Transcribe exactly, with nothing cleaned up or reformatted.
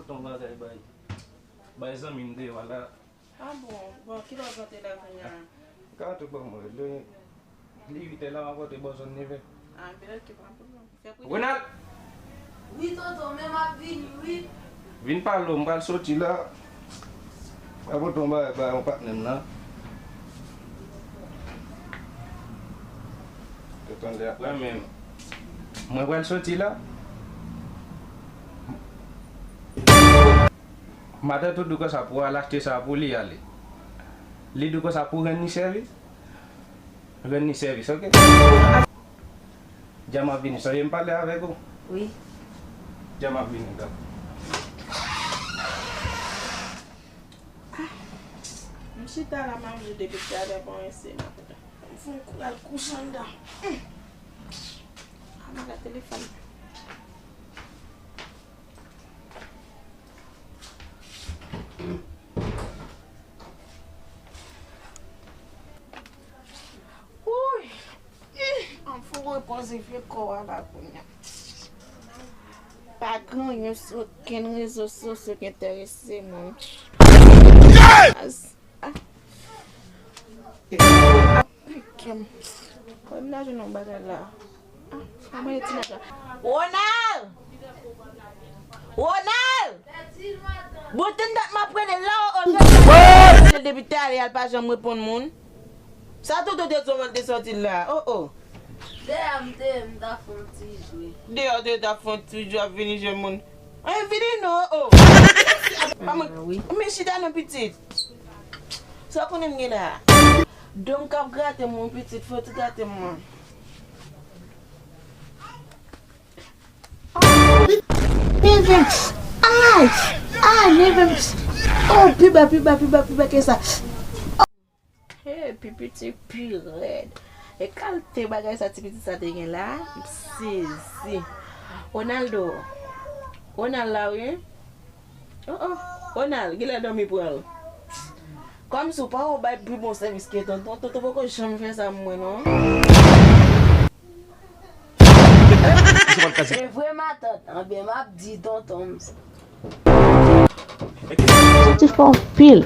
Ton bagay bay. Bay zanmi m deyò a la. Ah bon, bon, kilè w ap rantre la kounye a? M ka rantre bò mwen, li, li uit è la, m ap rantre bò zòn nevè. Ah, ben, ok, pa pwoblèm. Fè pri. Ronald! Wi, tonton, men m ap vini, wi. Vin pale w, m pral soti la. Mwen pote yon bagay ba yon patnè m nan. Yo tande apre men. Mwen pral soti la. Matant ou di w konsa pou w al achte sa pou li ale. Li di w konsa pou w rann li sèvis. Rann li sèvis, ok? Dja m ap vini, sonje m pale avèk ou? Wi. Dja m ap vini, dakò. Ah, m chita la, m ap jwe depi talè, bon, ese m ap fè m kou al kouche anndan. Hmm. Ah, m gade telefòn. Wouy! An fou repoze vye kò a la kounye a. Pa gen anyen sou okenn rezo sosyo ki enterese mwen. As- ah. Pikem. Mwen m ta jwenn yon bagay la. Ah, kòman e ti nèg la? Ronald! Ronald! Bon, tèt dat m ap rele la, o, o, depi talè a l pa janm reponn moun. Sa tonton te di w te sòti la? O, o. Dèyè m te, m ta fè yon ti jwe. Dèyè w te ta fè yon ti jwe ap vini jwenn moun. Anyen vini non, o. Pa mwen, men chita non pitit. Sa w konnen m gen la? Do m k ap grate m, wi, pitit, fò w ti grate m, wi. Neve m. Ay! Ay, neve m. Oh, pi ba, pi ba, pi ba, pi ba ke sa. Hey, pi piti, pi rèd. E kalte bagay sa ti pitit sa te gen la? M sezi. Ronaldo. Ronald la, wi. Oh, oh. Ronald, genlè dòmi pran l. Kòmsi w pa wè w bay pi bon sèvis ke tonton. Tonton poko janm fè sa mwen, non. Se vre matant, anben m ap di tonton m sa. Ti fè anpil.